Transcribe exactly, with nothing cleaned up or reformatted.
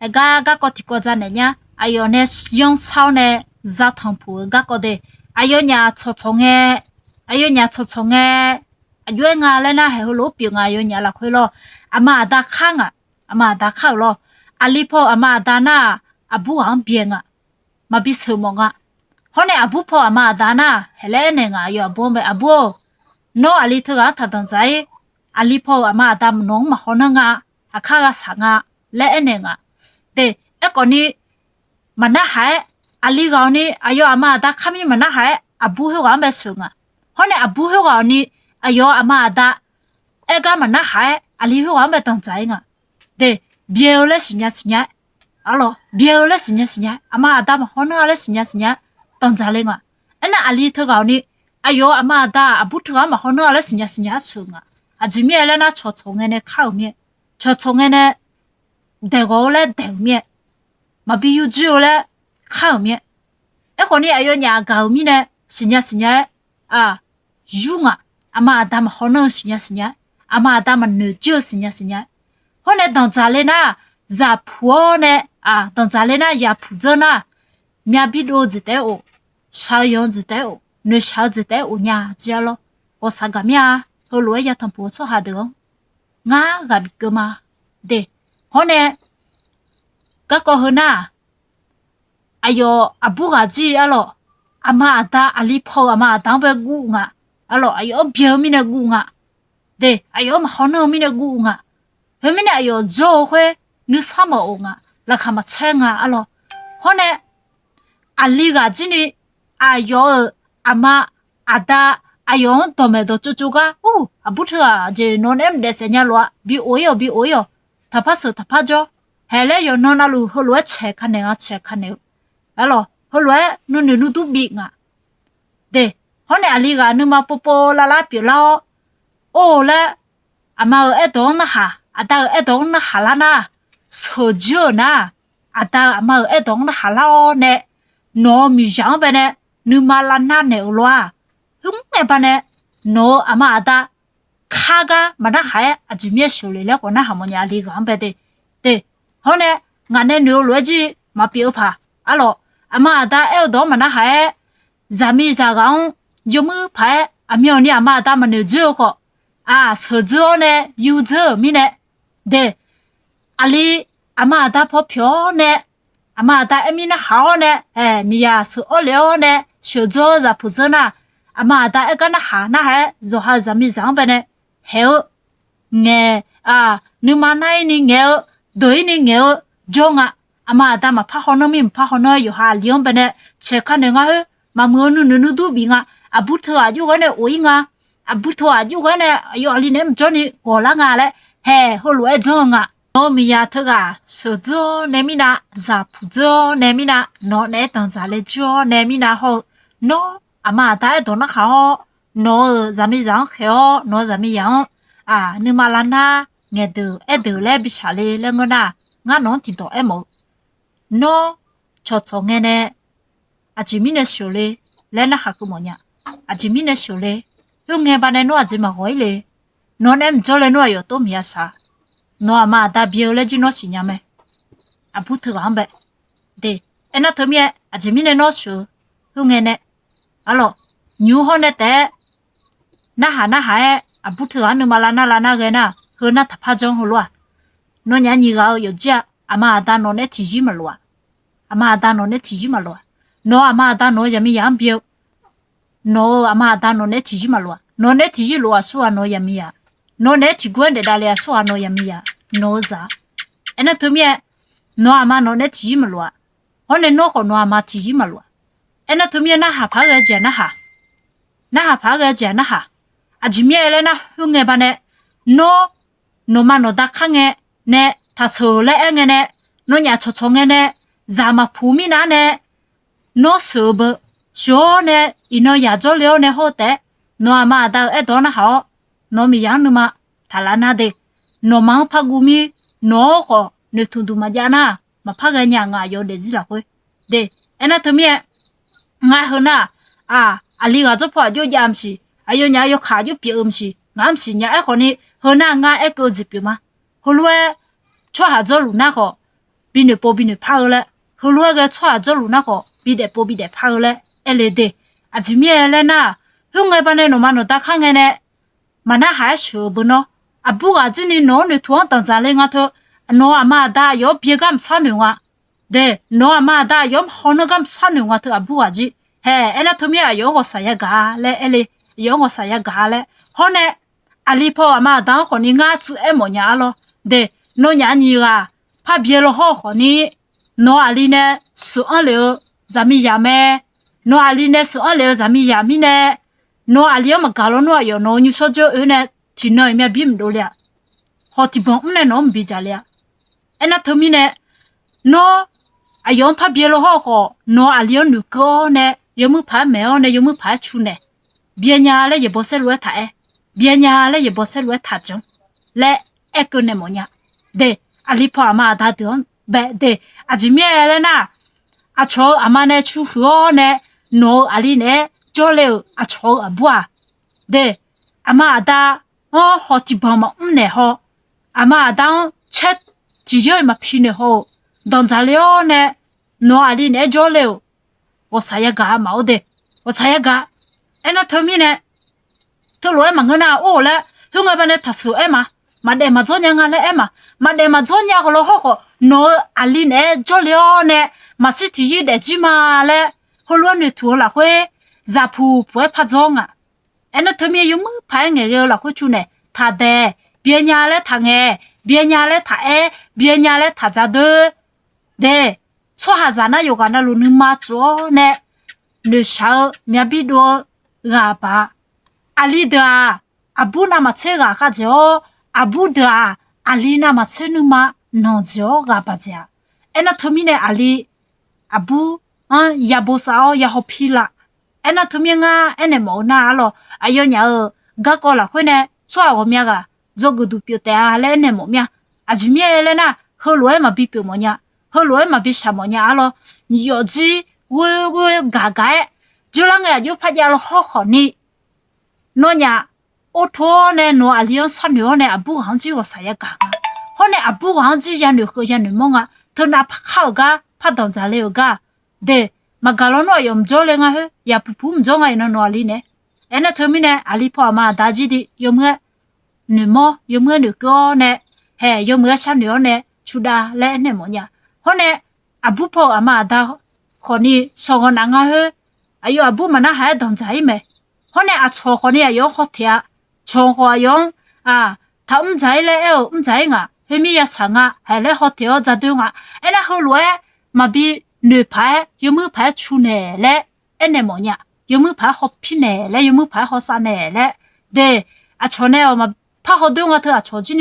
Aergar garkawv tiqkawv dzanaeq nya. Aqyawf nae yanrsar-awr nae zatanq puq-eu garkawv de. Aqyawfnyaf tsawqtsawq ngae, aqyawfnyaf tsawqtsawq ngae, aqjox-aer nga laer nar, haeq heulof-aer pyeuf nga. Aqyawfnyaf lafkhoer lawr, aqma aqda khar nga. Aqma aqda khar-euq lawr. Aqli paw-euq aqma aqda nar-aq, aqbur ghaq-anr byaeq nga. Maqbi sheuq mawf nga. Hawr nae aqbur paw aqma aqda nar-aq, haeq laer aernaeq nga. Aqyawf aqbur-anr bae, aqbur-or, nawr aqli teughaq-anr taqdanqdzaq-ir. Aqli paw-euq aqma aqda nawq-anr maqhaw nanr nga. Aqkar ghaq saq nga laer aernaeq nga. De, aerkhawf ni maqnarhaq-aer, aqli ghaq-awq ni aqyawf aqma aqda khar mir maqnarhaq-aer, aqbur khoerghaq-anr bae sheuq nga. Hawr nae aqbur khoerghaq-awq ni aqyawf aqma aqda aer gar maqnarhaq-aer, aqli khoerghaq-anr bae danqdzaq-ir nga. De, byae-eu laer siqnya siqnya-aer, arlawq, byae-eu laer siqnya siqnya-aer, aqma aqda maqhaw nanr-a laer siqnya siqnya-aer danqdzaq le nga. Aernar, aqli teughaq-awq ni aqyawf aqma aqda aqbur teughaq-anr maqhaw nanr-a laer siqnya siqnya-aer sheuq nga. Aqjeq mirnae laer nar, tsawqtsawq ngae nae kar-euq mir-aer, tsawqtsawq ngae nae daeqghawq-eu laer daeq-euq mir-aer, maqbi yurdzoer-eu laer kar-euq mir-aer. Aerkhawf ni aqyawfnyaf gaq-euq mirnae siqnya siqnya-aer, a, yur nga. Aqma aqda maqhaw nanr-eu siqnya siqnya-aer, aqma aqda maqnoeq jir-eu siqnya siqnya-aer. Hawr nae danqdzaq le nar, zaq puq-awr nae, a, danqdzaq le nar, zaq puq dzeur nar, myavbi dov-eu jeq taef-aer of, shaq-eu yanq-eu jeq taef-aer of, noeqshaq-eu jeq taef-aer of nya jir-a lawr. Ghawqshaq gaq mir-a. Heulof-aer yatanq puq-eu tsawrhaq deuq-anr ngar ghaq bif keuv ma. De, hawr nae garkawv heu nar-aq, aqyawf aqbur ghaq jir arlawq, aqma aqda, aqli paw-euq aqma aqda-anr bae guv nga. Arlawq, aqyawf-anr byae-eu mirnae guv nga. De, aqyawf-anr maqhaw nanr-eu mirnae guv nga. Khoermirnae aqyawf jawr-eu khoer nuisar mawf of nga. Laqkhaq maqcaer nga arlawq. Hawr nae aqli ghaq jir ni aqyawf-euq aqma aqda aqyawf-anr dawqmaeq dawqtsov tsov gar, ur, aqbur teughaq jeq nawq naeq-aer mqdaef saef nya lof-a, bi of-ir-awq, bi of-ir-awq, taqpar sheuq taqpar jawr, haeq laer yawqnan navluf heulof-aer caeq ka naeq nga, caeq ka naeq-eu. Arlawq, heulof-aer nuinoeq nuidur bif nga. De, hawr nae aqli ghaq nuima povpov lavlar pyeuflar-awr, or-eu laer, aqma-euq aerdawq-anr narhaq, aqda-euq aerdawq-anr narhaq lar nar, sheuqdzeur-euq nar, aqda-euq aqma-euq aerdawq-anr narhaq lar-awr nae, nawq-euq miqzaq-anr bae nae nuima lavnar naeq-euq lof-aq, khoerngae banae nawq-euq aqma aqda kar gar maqnarhaq-aer aqjeq mirnae sheuqle laer khawf narhaq mawfnya aqli ghaq-anr bae de. De, hawr nae ngaq nae noeq-eu lof-aer jir maqpyeuf-eu paq. Arlawq, aqma aqda aer-eu dawq-anr maqnarhaq-aer, zaqmiqzaq ghaq-anr yawmuir paq-aer aqmyanni aqma aqda maqnoeq dzoer-eu khawf, aq, sheuqdzeur-awr nae yurdzeur-euq mirnae, de, aqli aqma aqda paw pyawq-awr nae, aqma aqda aer mir narhaq-awr nae, ae, miqyaq sheuq-awr lef-awr nae, sheuqdzeur-awr zaqpuq dzeur nar, aqma aqda aer gar narhaq narhaq-aer, zawqha-eu zaqmiqzaq-anr bae nae haeq-eu, ngaeq, aq, nuima nar-ir ni ngaeq-eu, deuq-ir ni ngaeq-eu jawr nga. Aqma aqda maqpar haw nanr mir maqpar haw nanr-aer yawqha aqli-anr bae nae caeq ka naeq nga khoer, maqmuiq-eu nuinoeq nuidur bif nga. Aqbur teughaq aqjox ghae nae of-ir nga. Aqbur teughaq aqjox ghae nae aqyawf aqli naeq-aer mqjawr ni ghawq lar nga laer, haeq heulof-aer janr-eu nga. Nawq-eu miqyaq teughaq sheuqdzeur-awr nae mirnav, zaqpuq dzeur-awr nae mirnav, nawq naeq-aer danqdzaq le jir-awr nae mirnav hawr-eu, nawr aqma aqda aerdawq narhaq-awr, nawq-euq zaqmiqzaq-anr khaeq-awr, nawq-eu zaqmiqzaq-anr, aq, nuima lavnar ngaeqdeuq aerdeuq laer bi shaq le laer ngeur nar, ngar nawq-anr tiqdawq aermawf-eu, nawr cawqcawq ngae nae aqjeq mirnae sheuqle laer narhaq keuv mawfnya. Aqjeq mirnae sheuqle, khoerngae banae nawr aqjeq maqghawq-ir le. Nawq naeq-aer mqjawr le nawr aqyawf tov miqya shaq. Nawq aqma aqda byae-eu laer jir nawr siqnya mae. Aqbur teughaq-anr bae, de, aernar teumirnae aqjeq mirnae nawr sheuq-eu, khoerngae nae, arlawq, nymq-mr hawr nae taef-aer narhaq narhaq-aer aqbur teughaq-anr nuima lavnar lavnar ghae nar, heu nar taqpar janr heulof-aq, nawnyaf nyiq ghaq-eu yawqjir-a, aqma aqda nawq naeq-aer tiqyir maqlof-aq. Aqma aqda nawq naeq-aer tiqyir maqlof-aq. Nawq-eu aqma aqda nawq-eu zaqmiqzaq-anr byae-eu, nawq-eu aqma aqda nawq naeq-aer tiqyir maqlof-aq. Nawq naeq-aer tiqyir lof-aq, aqsurghaq nawq-eu zaqmiqzaq. Nawq naeq-aer tiqguv-aer daef davle-aq, aqsurghaq nawq-eu zaqmiqzaq, nawq-eu zaq. Aernar teumirnae, nawq-eu aqma nawq naeq-aer tiqyir maqlof-aq. Hawr nae nawr khawf nawq-eu aqma tiqyir maqlof-aq. Aernar teumirnae narhaq paq-aer ghae-eu jeq-aq narhaq. Narhaq paq-aer ghae-eu jeq-aq narhaq. Aqjeq mirnae laer nar, khoerngae banae, nawr nawqma nawqda kar ngae nae taqsheuq laer aer ngae nae, nawnyaf cawqcawq ngae nae, zaq maqpuq mirnav nae, nawr sheuq-eu beu, sheuq-awr nae, iqnan yaq jawrle-awr nae hawr-eu taef-aer, nawq-eu aqma aqda-euq aerdawq-anr narhaq-awr, nawq-eu miqyaq-anr nuima taqlav nar de, nawqma-anr par guv mir, nawq-awr khawf noeqtmq duq maqjav nar, maqpar ghae nya nga, aqyawf daefzir lafkhoer de. Aernar teumirnae, ngar heu nar-aq, aq, aqli ghaq dzawrpaw aqjox jav maqsiq, aqyawfnyaf yawkaq aqjox pyeuf-eu maqsiq, ngaq-anr maqsiq nya. Aerkhawf ni, heu nar ngar aerkeuv-eu jeq pyeuf ma. Heulof-aer tsawrhaq dzawrluf nar khawf, bi noeqpov bi noeqpar-eu laer, heulof-aer ghae-eu tsawrhaq jawrluf nar khawf bi daefpov bi daefpar-eu laer aer le de. Aqjeq mirnae laer nar-aq, khoerngae baqdanae nawqma nawqda kar ngae nae maqnarhaq-aer sheuq-eu beu nawr, aqbur ghaq jir ni nawq-anr noeqtmq-anr danqdzaq le nga teu, nawq-euq aqma aqda aqyawf-anr byae gar maqsar noeq nga. De, nawq-euq aqma aqda aqyawf-anr hawnar gar maqsar noeq nga teu aqbur ghaq jir. Hae, aernar teumirnae aqyawf-anr ghawqshaq yagaq-a laer aer le, aqyawf-anr ghawqshaq yagaq-a laer. Hawr nae, aqli paw aqma aqda-anr khawfni ngar tsuif aer mawfnya arlawr. De, nawnyaf nyiq ghaq par byae law hawr-eu khawfni, nawq aqli nae sheuq anr lef-eu zaqmiqzaq mae. Nawq aqli nae sheuq anr lef-eu zaqmiqzaq mirnae, nawq aqli-anr maqgaq lawnmr aqyawf nawq-eu nymrshawr jawr oe nae tiqnan-iq myav bir maqdov le-a. Haw tiqbanq mr nae nawq-anr maqbi dzaq le-a. Aernar teumirnae, nawr aqyawf-anr par byae law hawr-eu khawf, nawq aqli-anr noeqkeuv-awr nae yawmuiq paq-aer maeq-awr nae yawmuiq paq-aer cu naeq. Byae nya laer yaeqbawq saerlu-aer taq aer, byae nya laer yaeqbawq saerlu-aer taq janr laer aerkeuv naeq mawfnya. De, aqli paw aqma aqda deuq-anr bae de. Aqjeq mirnae laer nar, aqcawq-euq aqma nae cu huiq-awr nae nawq-euq aqli naeq-aer jawrle-euq aqcawq-euq aqbur-aq, de, aqma aqda-anr haw tiqbanq maqmr naeq haw, aqma aqda-anr caer tiqyar-iq maqpi naeq haw-euq, danqdzaq le-awr nae nawq aqli naeq-aer jawrle-euq ghawqshaq yagaq-a maqor de. Ghawqshaq yagaq. Aernar teumirnae, teulof-aer maqngeur nar or-eu laer, khoerngae baqdanae taqsheuq aer ma. Maqdaef maqdzawr nya nga laer aer ma. Maqdaef maqdzawr nya khawf law hawr khawf, nawq-euq aqli naeq-aer jawrle-awr nae maqshir tiqyir daefjir ma laer, heulof-aer noeqtmq-eu lafkhoer, zaqpuq puq-aer par dzawr nga. Aernar teumirnae yawmuiq paq-aer ngaeqghae-eu lafkhoer cu naeq taqdaeq, byae nya laer taqngaeq, byae nya laer taqaer, byae nya laer taqdzaq doer. De, tsawrhaqzaq nar yawqghaq navluf nuima tsof-awr nae noeqshaq-eu myavbir dov-eu ghaq baq-a. Aqli deuq-aq, aqbur navmaqtser ghaq khavdzaeq-awr, aqbur deuq-aq, aqli navmaqtser nuima nanqdzaeq-awr ghaq baqdzaeq-a. Aernar teumirnae aqli aqbur-anr yabosav-awr yahaw pir la. Aernar teumirnae ngar aernaeq mawf-eu nar arlawr, aqyawfnyaf-euq garkawv lafkhoer nae tsawrhaq ghawqmya ghaq dzawgeuf duq pyeuf taef-a laer aernaeq mawf mir-a. Aqjeq mirnae laer nar, heulof-aer maqbi pyeuf mawfnya, heulof-aer maqbi shaq mawfnya arlawr, yawfjir ghoer ghoer gaq gaq-aer, dzeurlar ngae aqjox par jav law hawr khawfni, nawnyaf or to-awr nae nawq aqli-anr sharnoeq-awr nae aqbur ghaq-anr jir ghawqshaq yagaq nga. Hawr nae aqbur ghaq-anr jir yanoeq heu yanoeq mawr nga. Teunav par kar-euq gar par danqdzaq le-euq gar, de, maqgaq lawnmr aqyawf mqjawr le nga khoer, yaqpuq puq mqjawr nga iqnan nawq aqli naeq. Aernar teumirnae aqli paw aqma aqda jir di yawmuiq-aer noeqmawr, yawmuiq-aer noeqkeuv-awr nae, hae yawmuiq-aer sharnoeq-awr nae cudav laer aernaeq mawfnya. Hawr nae aqbur paw-euq aqma aqda khawfni shawq ghawqnaf nga khoer, aqyawf aqbur maqnarhaq-aer danqdzaq-ir mae. Hawr nae aqcawq khawfni aqyawf-anr haw taeq-a. Cawq khawf aqyawf-anr, aq, taq mr dzaq-ir laer aer-euq mr dzaq-ir nga, khoermir ya shaq nga, haeq laer haw taeq-awr dzaq doe nga. Aernar heulof-aer maqbi noeq paq-aer yawmuiq paq-aer cu naeq laer aernaeq mawfnya. Yawmuiq paq-aer hawpir naeq laer, yawmuiq paq-aer hawsav naeq laer, de, aqcawq nae-awq maqpar hawdoer nga teu aqcawq jir ni